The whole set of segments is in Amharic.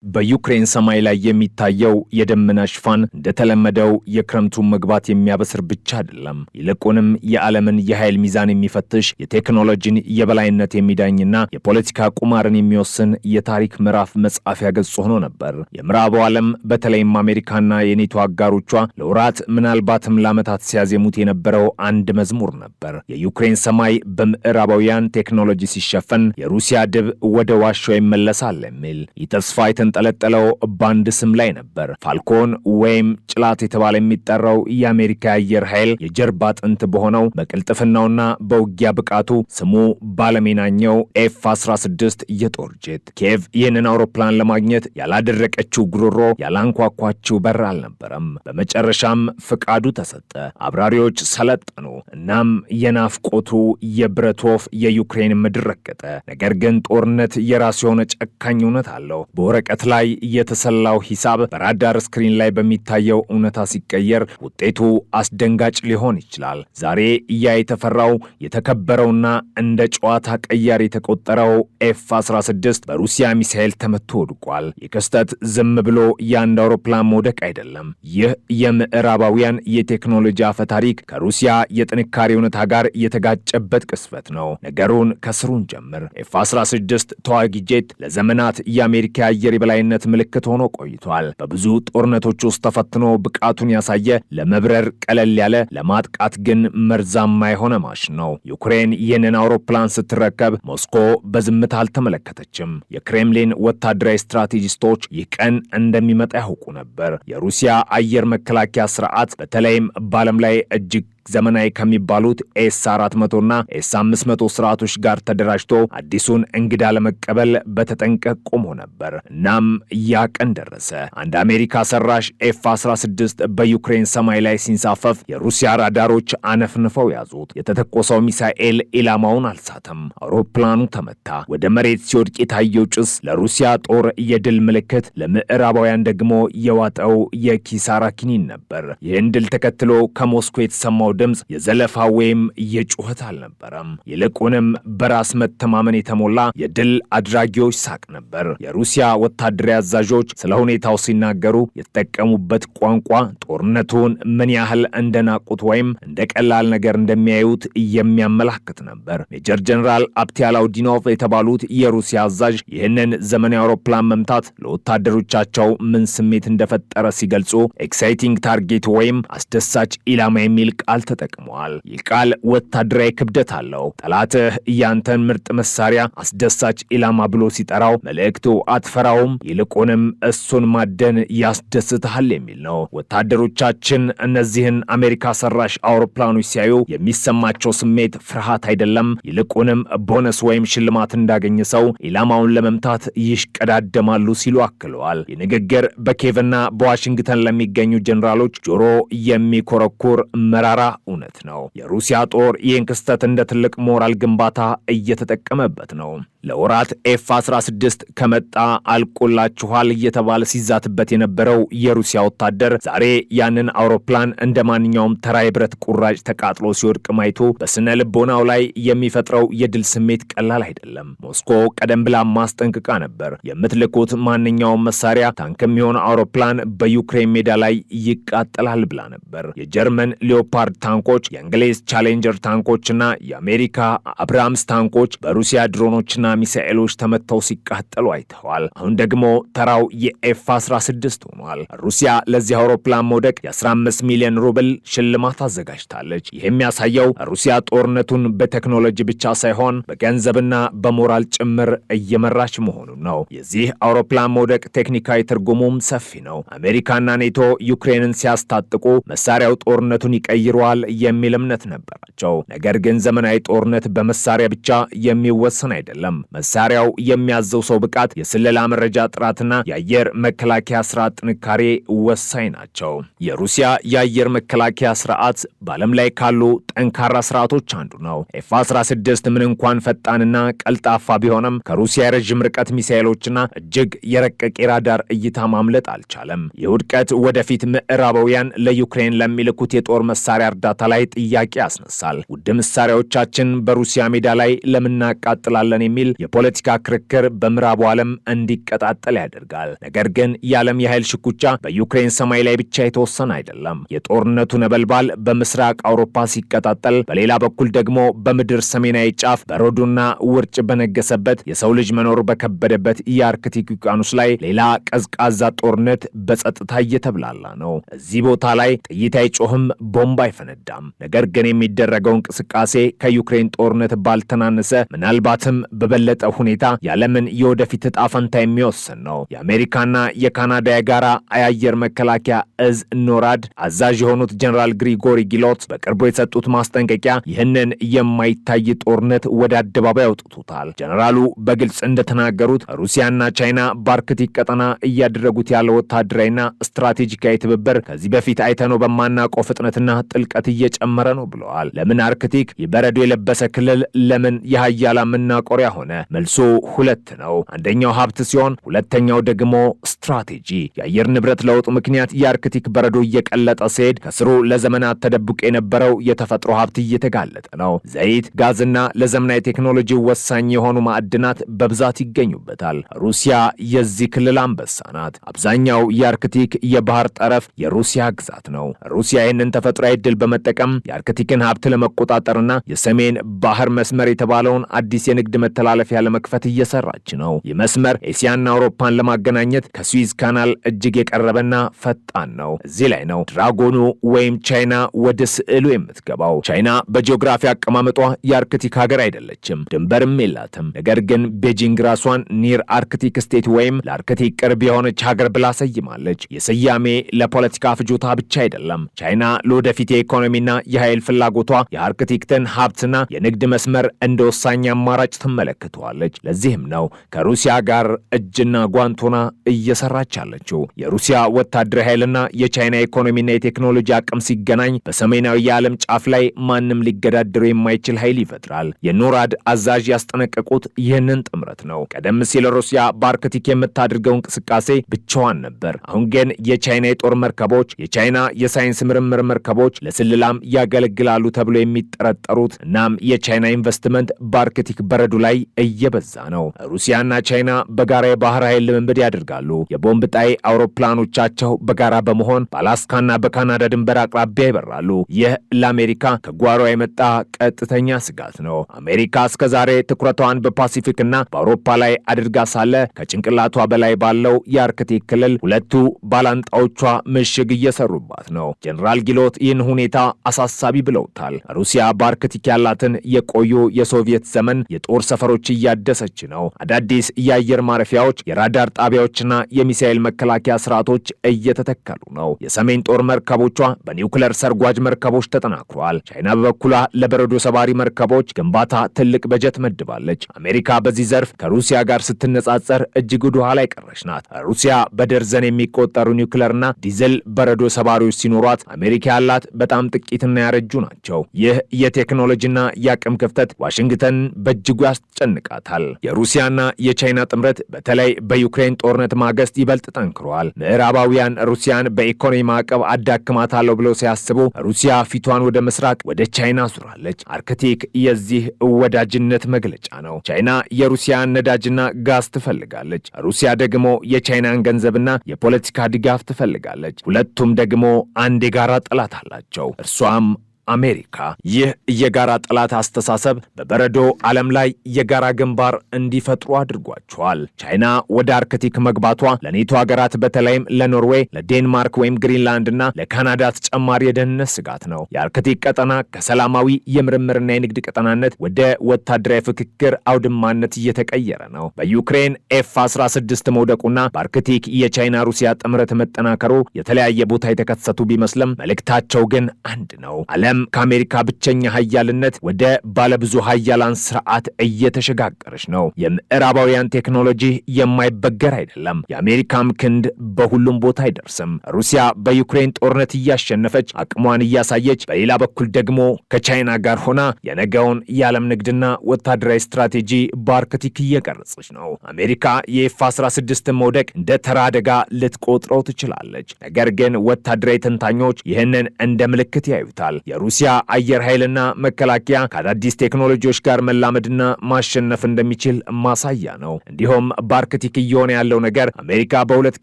በዩክሬን ሰማይ ላይ የሚታየው የደመና ሽፋን እንደተለመደው የክረምቱን መግባት የሚያበስር ብቻ አይደለም። ይልቁንም የዓለምን የኃይል ሚዛን የሚፈትሽ፣ የቴክኖሎጂን የበላይነት የሚዳኝና የፖለቲካ ቁማርን የሚወስን የታሪክ ምዕራፍ መጻፊያ ገጽ ሆኖ ነበር። የምዕራቡ ዓለም፣ በተለይም አሜሪካና የኔቶ አጋሮቿ፣ ለወራት ምናልባትም ለዓመታት ሲያዜሙት የነበረው አንድ መዝሙር ነበር። የዩክሬን ሰማይ በምዕራባውያን ቴክኖሎጂ ሲሸፈን የሩሲያ ድብ ወደ ዋሻው ይመለሳል የሚል። ይህ ተስፋ የተንጠለጠለው በአንድ ስም ላይ ነበር። ፋልኮን ወይም ጭላት የተባለ የሚጠራው የአሜሪካ የአየር ኃይል የጀርባ አጥንት በሆነው፣ በቅልጥፍናውና በውጊያ ብቃቱ ስሙ በዓለም የናኘው ኤፍ 16 የጦር ጄት። ኪየቭ ይህንን አውሮፕላን ለማግኘት ያላደረቀችው ጉሮሮ፣ ያላንኳኳችው በር አልነበረም። በመጨረሻም ፍቃዱ ተሰጠ። አብራሪዎች ሰለጠኑ። እናም የናፍቆቱ የብረት ወፍ የዩክሬን ምድር ረገጠ። ነገር ግን ጦርነት የራሱ የሆነ ጨካኝ እውነት አለው። በወረቀት ላይ የተሰላው ሂሳብ በራዳር screen ላይ በሚታየው እውነታ ሲቀየር ውጤቱ አስደንጋጭ ሊሆን ይችላል። ዛሬ ያ የተፈራው፣ የተከበረውና እንደ ጨዋታ ቀያሪ የተቆጠረው ኤፍ 16 በሩሲያ ሚሳኤል ተመቶ ወድቋል። ይህ ክስተት ዝም ብሎ የአንድ አውሮፕላን መውደቅ አይደለም። ይህ የምዕራባውያን የቴክኖሎጂ አፈታሪክ ከሩሲያ የጥንካሬ እውነታ ጋር የተጋጨበት ቅጽበት ነው። ነገሩን ከስሩ እንጀምር። ኤፍ 16 ተዋጊ ጄት ለዘመናት የአሜሪካ የአየር የበላይነት ምልክት ሆኖ ቆይቷል። በብዙ ጦርነቶች ውስጥ ተፈትኖ ብቃቱን ያሳየ፣ ለመብረር ቀለል ያለ፣ ለማጥቃት ግን መርዛማ የሆነ ማሽን ነው። ዩክሬን ይህንን አውሮፕላን ስትረከብ ሞስኮ በዝምታ አልተመለከተችም። የክሬምሊን ወታደራዊ ስትራቴጂስቶች ይህ ቀን እንደሚመጣ ያውቁ ነበር። የሩሲያ አየር መከላከያ ስርዓት፣ በተለይም በዓለም ላይ እጅግ ዘመናዊ ከሚባሉት ኤስ 400 እና ኤስ 500 ስርዓቶች ጋር ተደራጅቶ አዲሱን እንግዳ ለመቀበል በተጠንቀቅ ቆሞ ነበር። እናም ያ ቀን ደረሰ። አንድ አሜሪካ ሰራሽ ኤፍ 16 በዩክሬን ሰማይ ላይ ሲንሳፈፍ የሩሲያ ራዳሮች አነፍንፈው ያዙት። የተተኮሰው ሚሳኤል ኢላማውን አልሳተም። አውሮፕላኑ ተመታ። ወደ መሬት ሲወድቅ የታየው ጭስ ለሩሲያ ጦር የድል ምልክት፣ ለምዕራባውያን ደግሞ የዋጠው የኪሳራ ኪኒን ነበር። ይህን ድል ተከትሎ ከሞስኮ የተሰማው ድምፅ የዘለፋ ወይም የጩኸት አልነበረም። ይልቁንም በራስ መተማመን የተሞላ የድል አድራጊዎች ሳቅ ነበር። የሩሲያ ወታደራዊ አዛዦች ስለ ሁኔታው ሲናገሩ የተጠቀሙበት ቋንቋ ጦርነቱን ምን ያህል እንደናቁት ወይም እንደ ቀላል ነገር እንደሚያዩት የሚያመላክት ነበር። ሜጀር ጀነራል አፕቲ አላውዲኖቭ የተባሉት የሩሲያ አዛዥ ይህንን ዘመናዊ አውሮፕላን መምታት ለወታደሮቻቸው ምን ስሜት እንደፈጠረ ሲገልጹ "exciting target" ወይም አስደሳች ኢላማ የሚል ቃል ተጠቅመዋል። ይህ ቃል ወታደራዊ ክብደት አለው። ጠላትህ ያንተን ምርጥ መሳሪያ አስደሳች ኢላማ ብሎ ሲጠራው መልእክቱ አትፈራውም፣ ይልቁንም እሱን ማደን ያስደስትሃል የሚል ነው። ወታደሮቻችን እነዚህን አሜሪካ ሰራሽ አውሮፕላኖች ሲያዩ የሚሰማቸው ስሜት ፍርሃት አይደለም፣ ይልቁንም ቦነስ ወይም ሽልማት እንዳገኘ ሰው ኢላማውን ለመምታት ይሽቀዳደማሉ ሲሉ አክለዋል። ይህ ንግግር በኪየቭና በዋሽንግተን ለሚገኙ ጀኔራሎች ጆሮ የሚኮረኩር መራራ እውነት ነው። የሩሲያ ጦር ይህን ክስተት እንደ ትልቅ ሞራል ግንባታ እየተጠቀመበት ነው። ለወራት ኤፍ 16 ከመጣ አልቆላችኋል እየተባለ ሲዛትበት የነበረው የሩሲያ ወታደር ዛሬ ያንን አውሮፕላን እንደ ማንኛውም ተራ የብረት ቁራጭ ተቃጥሎ ሲወድቅ ማየቱ በስነ ልቦናው ላይ የሚፈጥረው የድል ስሜት ቀላል አይደለም። ሞስኮ ቀደም ብላ ማስጠንቀቂያ ነበር። የምትልኩት ማንኛውም መሳሪያ፣ ታንክም ይሁን አውሮፕላን፣ በዩክሬን ሜዳ ላይ ይቃጠላል ብላ ነበር። የጀርመን ሊዮፓርድ ታንኮች፣ የእንግሊዝ ቻሌንጀር ታንኮችና የአሜሪካ አብራምስ ታንኮች በሩሲያ ድሮኖችና ሚሳኤሎች ተመተው ሲቃጠሉ አይተዋል። አሁን ደግሞ ተራው የኤፍ 16 ሆኗል። ሩሲያ ለዚህ አውሮፕላን መውደቅ የ15 ሚሊዮን ሩብል ሽልማት አዘጋጅታለች። ይህ የሚያሳየው ሩሲያ ጦርነቱን በቴክኖሎጂ ብቻ ሳይሆን በገንዘብና በሞራል ጭምር እየመራች መሆኑን ነው። የዚህ አውሮፕላን መውደቅ ቴክኒካዊ ትርጉሙም ሰፊ ነው። አሜሪካና ኔቶ ዩክሬንን ሲያስታጥቁ መሳሪያው ጦርነቱን ይቀይረዋል የሚል እምነት ነበራቸው። ነገር ግን ዘመናዊ ጦርነት በመሳሪያ ብቻ የሚወሰን አይደለም። መሳሪያው የሚያዘው ሰው ብቃት፣ የስለላ መረጃ ጥራትና የአየር መከላከያ ስርዓት ጥንካሬ ወሳኝ ናቸው። የሩሲያ የአየር መከላከያ ስርዓት በዓለም ላይ ካሉ ጠንካራ ስርዓቶች አንዱ ነው። ኤፍ 16 ምንም እንኳን ፈጣንና ቀልጣፋ ቢሆንም ከሩሲያ የረዥም ርቀት ሚሳኤሎችና እጅግ የረቀቀ የራዳር እይታ ማምለጥ አልቻለም። ይህ ውድቀት ወደፊት ምዕራባውያን ለዩክሬን ለሚልኩት የጦር መሳሪያ እርዳታ እርዳታ ላይ ጥያቄ ያስነሳል። ውድ መሳሪያዎቻችን በሩሲያ ሜዳ ላይ ለምን እናቃጥላለን የሚል የፖለቲካ ክርክር በምዕራቡ ዓለም እንዲቀጣጠል ያደርጋል። ነገር ግን የዓለም የኃይል ሽኩቻ በዩክሬን ሰማይ ላይ ብቻ የተወሰነ አይደለም። የጦርነቱ ነበልባል በምስራቅ አውሮፓ ሲቀጣጠል፣ በሌላ በኩል ደግሞ በምድር ሰሜናዊ ጫፍ በረዶና ውርጭ በነገሰበት፣ የሰው ልጅ መኖር በከበደበት የአርክቲክ ውቅያኖስ ላይ ሌላ ቀዝቃዛ ጦርነት በጸጥታ እየተብላላ ነው። እዚህ ቦታ ላይ ጥይት አይጮህም፣ ቦምብ አይፈነዳም። ነገር ግን የሚደረገው እንቅስቃሴ ከዩክሬን ጦርነት ባልተናነሰ፣ ምናልባትም በበለጠ ሁኔታ የዓለምን የወደፊት ዕጣ ፈንታ የሚወስን ነው። የአሜሪካና የካናዳ የጋራ የአየር መከላከያ እዝ ኖራድ አዛዥ የሆኑት ጀነራል ግሪጎሪ ጊሎት በቅርቡ የሰጡት ማስጠንቀቂያ ይህንን የማይታይ ጦርነት ወደ አደባባይ አውጥቶታል። ጀነራሉ በግልጽ እንደተናገሩት ሩሲያና ቻይና በአርክቲክ ቀጠና እያደረጉት ያለው ወታደራዊና ስትራቴጂካዊ ትብብር ከዚህ በፊት አይተነው በማናውቀው ፍጥነትና ጥልቀት እየጨመረ ነው ብለዋል። ለምን አርክቲክ የበረዶ የለበሰ ክልል ለምን የሀያላን መናቆሪያ ሆነ? መልሱ ሁለት ነው። አንደኛው ሀብት ሲሆን ሁለተኛው ደግሞ ስትራቴጂ። የአየር ንብረት ለውጥ ምክንያት የአርክቲክ በረዶ እየቀለጠ ሲሄድ ከስሩ ለዘመናት ተደብቆ የነበረው የተፈጥሮ ሀብት እየተጋለጠ ነው። ዘይት፣ ጋዝና ለዘመናዊ ቴክኖሎጂ ወሳኝ የሆኑ ማዕድናት በብዛት ይገኙበታል። ሩሲያ የዚህ ክልል አንበሳ ናት። አብዛኛው የአርክቲክ የባህር ጠረፍ የሩሲያ ግዛት ነው። ሩሲያ ይህንን ተፈጥሯዊ ዕድል በመጠቀም የአርክቲክን ሀብት ለመቆጣጠርና የሰሜን ባህር መስመር የተባለውን አዲስ የንግድ መተላለፊያ ለመክፈት እየሰራች ነው። ይህ መስመር ኤስያና አውሮፓን ለማገናኘት ከስዊዝ ካናል እጅግ የቀረበና ፈጣን ነው። እዚህ ላይ ነው dragon ኑ ወይም ቻይና ወደ ስዕሉ የምትገባው። ቻይና በጂኦግራፊ አቀማመጧ የአርክቲክ ሀገር አይደለችም፣ ድንበርም የላትም። ነገር ግን ቤጂንግ ራሷን Near Arctic State ወይም ለአርክቲክ ቅርብ የሆነች ሀገር ብላ ሰይማለች። ይህ ስያሜ ለፖለቲካ ፍጆታ ብቻ አይደለም። ቻይና ለወደፊት የኢኮኖሚና የኃይል ፍላጎቷ የአርክቲክን ሀብትና የንግድ መስመር እንደ ወሳኝ አማራጭ ትመለከተዋለች። ለዚህም ነው ከሩሲያ ጋር እጅና ጓንት ሆና እየሰራች ያለችው። የሩሲያ ወታደራዊ ኃይልና የቻይና ኢኮኖሚና የቴክኖሎጂ አቅም ሲገናኝ በሰሜናዊ የዓለም ጫፍ ላይ ማንም ሊገዳደረው የማይችል ኃይል ይፈጥራል። የኖራድ አዛዥ ያስጠነቀቁት ይህንን ጥምረት ነው። ቀደም ሲል ሩሲያ በአርክቲክ የምታደርገው እንቅስቃሴ ብቻዋን ነበር። አሁን ግን የቻይና የጦር መርከቦች፣ የቻይና የሳይንስ ምርምር መርከቦች፣ ለስለላም ያገለግላሉ ተብሎ የሚጠረጠሩት እናም የቻይና ኢንቨስትመንት በአርክቲክ በረዶ ላይ እየበዛ ነው። ሩሲያና ቻይና በጋራ የባህር ኃይል ልምምድ ያደርጋሉ። የቦምብ ጣይ አውሮፕላኖቻቸው በጋራ በመሆን በአላስካና በካናዳ ድንበር አቅራቢያ ይበራሉ። ይህ ለአሜሪካ ከጓሮ የመጣ ቀጥተኛ ስጋት ነው። አሜሪካ እስከዛሬ ትኩረቷን በፓሲፊክ እና በአውሮፓ ላይ አድርጋ ሳለ ከጭንቅላቷ በላይ ባለው የአርክቲክ ክልል ሁለቱ ባላንጣዎቿ ምሽግ እየሰሩባት ነው። ጀኔራል ጊሎት ይህን ሁኔታ አሳሳቢ ብለውታል። ሩሲያ በአርክቲክ ያላትን የቆዩ የሶቪየት ዘመን የጦር ሰፈሮች እያደሰች ነው። አዳዲስ የአየር ማረፊያዎች፣ የራዳር ጣቢያዎችና የሚሳኤል መከላከያ ስርዓቶች እየተተከሉ ነው። የሰሜን ጦር መርከቦቿ በኒውክለር ሰርጓጅ መርከቦች ተጠናክሯል። ቻይና በበኩሏ ለበረዶ ሰባሪ መርከቦች ግንባታ ትልቅ በጀት መድባለች። አሜሪካ በዚህ ዘርፍ ከሩሲያ ጋር ስትነጻጸር እጅግ ወደ ኋላ የቀረች ናት። ሩሲያ በደርዘን የሚቆጠሩ ኒውክለርና ዲዝል በረዶ ሰባሪዎች ሲኖሯት፣ አሜሪካ ያላት በጣም ጥቂትና ያረጁ ናቸው። ይህ የቴክኖሎጂና የአቅም ክፍተት ዋሽንግተን በእጅጉ ያስጨንቃታል። የሩሲያና የቻይና ጥምረት በተለይ በዩክሬን ጦርነት ማግስት ይበልጥ ጠንክሯል። ምዕራባውያን ሩሲያን በኢኮኖሚ ማዕቀብ አዳክማታለሁ ብለው ሲያስቡ ሩሲያ ፊቷን ወደ ምስራቅ፣ ወደ ቻይና አዙራለች። አርክቲክ የዚህ ወዳጅነት መግለጫ ነው። ቻይና የሩሲያን ነዳጅና ጋዝ ትፈልጋለች። ሩሲያ ደግሞ የቻይናን ገንዘብና የፖለቲካ ድጋፍ ትፈልጋለች። ሁለቱም ደግሞ አንድ የጋራ ጠላት አላቸው፣ እርሷም አሜሪካ። ይህ የጋራ ጠላት አስተሳሰብ በበረዶ ዓለም ላይ የጋራ ግንባር እንዲፈጥሩ አድርጓቸዋል። ቻይና ወደ አርክቲክ መግባቷ ለኔቶ ሀገራት በተለይም ለኖርዌይ፣ ለዴንማርክ ወይም ግሪንላንድ እና ለካናዳ ተጨማሪ የደህንነት ስጋት ነው። የአርክቲክ ቀጠና ከሰላማዊ የምርምርና የንግድ ቀጠናነት ወደ ወታደራዊ ፍክክር አውድማነት እየተቀየረ ነው። በዩክሬን ኤፍ 16 መውደቁና በአርክቲክ የቻይና ሩሲያ ጥምረት መጠናከሩ የተለያየ ቦታ የተከሰቱ ቢመስልም መልእክታቸው ግን አንድ ነው። ዓለም ከአሜሪካ ብቸኛ ሀያልነት ወደ ባለብዙ ሀያላን ስርዓት እየተሸጋገረች ነው። የምዕራባውያን ቴክኖሎጂ የማይበገር አይደለም። የአሜሪካም ክንድ በሁሉም ቦታ አይደርስም። ሩሲያ በዩክሬን ጦርነት እያሸነፈች አቅሟን እያሳየች፣ በሌላ በኩል ደግሞ ከቻይና ጋር ሆና የነገውን የዓለም ንግድና ወታደራዊ ስትራቴጂ በአርክቲክ እየቀረጸች ነው። አሜሪካ የኤፍ 16 መውደቅ እንደ ተራ አደጋ ልትቆጥረው ትችላለች። ነገር ግን ወታደራዊ ተንታኞች ይህንን እንደ ምልክት ያዩታል። የሩሲያ የሩሲያ አየር ኃይልና መከላከያ ከአዳዲስ ቴክኖሎጂዎች ጋር መላመድና ማሸነፍ እንደሚችል ማሳያ ነው። እንዲሁም በአርክቲክ እየሆነ ያለው ነገር አሜሪካ በሁለት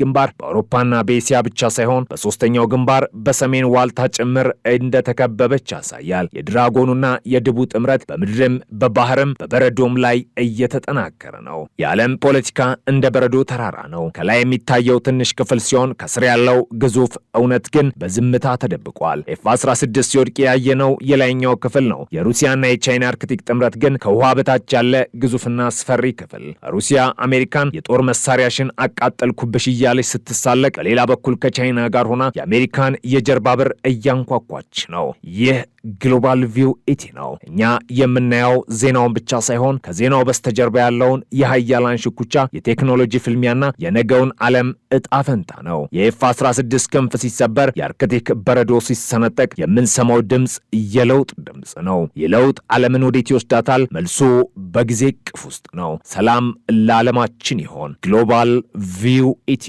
ግንባር፣ በአውሮፓና በኤስያ ብቻ ሳይሆን በሶስተኛው ግንባር በሰሜን ዋልታ ጭምር እንደተከበበች ያሳያል። የድራጎኑና የድቡ ጥምረት በምድርም በባህርም በበረዶም ላይ እየተጠናከረ ነው። የዓለም ፖለቲካ እንደ በረዶ ተራራ ነው። ከላይ የሚታየው ትንሽ ክፍል ሲሆን ከስር ያለው ግዙፍ እውነት ግን በዝምታ ተደብቋል። ኤፍ 16 ሲወድቅ ያየነው የላይኛው ክፍል ነው። የሩሲያና የቻይና አርክቲክ ጥምረት ግን ከውሃ በታች ያለ ግዙፍና አስፈሪ ክፍል። ሩሲያ አሜሪካን የጦር መሳሪያሽን አቃጠልኩብሽ እያለች ስትሳለቅ፣ በሌላ በኩል ከቻይና ጋር ሆና የአሜሪካን የጀርባ በር እያንኳኳች ነው። ይህ Global View ET ነው። እኛ የምናየው ዜናውን ብቻ ሳይሆን ከዜናው በስተጀርባ ያለውን የሀያላን ሽኩቻ፣ የቴክኖሎጂ ፍልሚያና የነገውን ዓለም እጣ ፈንታ ነው። የኤፍ 16 ክንፍ ሲሰበር፣ የአርክቲክ በረዶ ሲሰነጠቅ የምንሰማው ድምፅ የለውጥ ድምፅ ነው። የለውጥ ዓለምን ወዴት ይወስዳታል? መልሱ በጊዜ እቅፍ ውስጥ ነው። ሰላም ለዓለማችን ይሆን። Global View ET።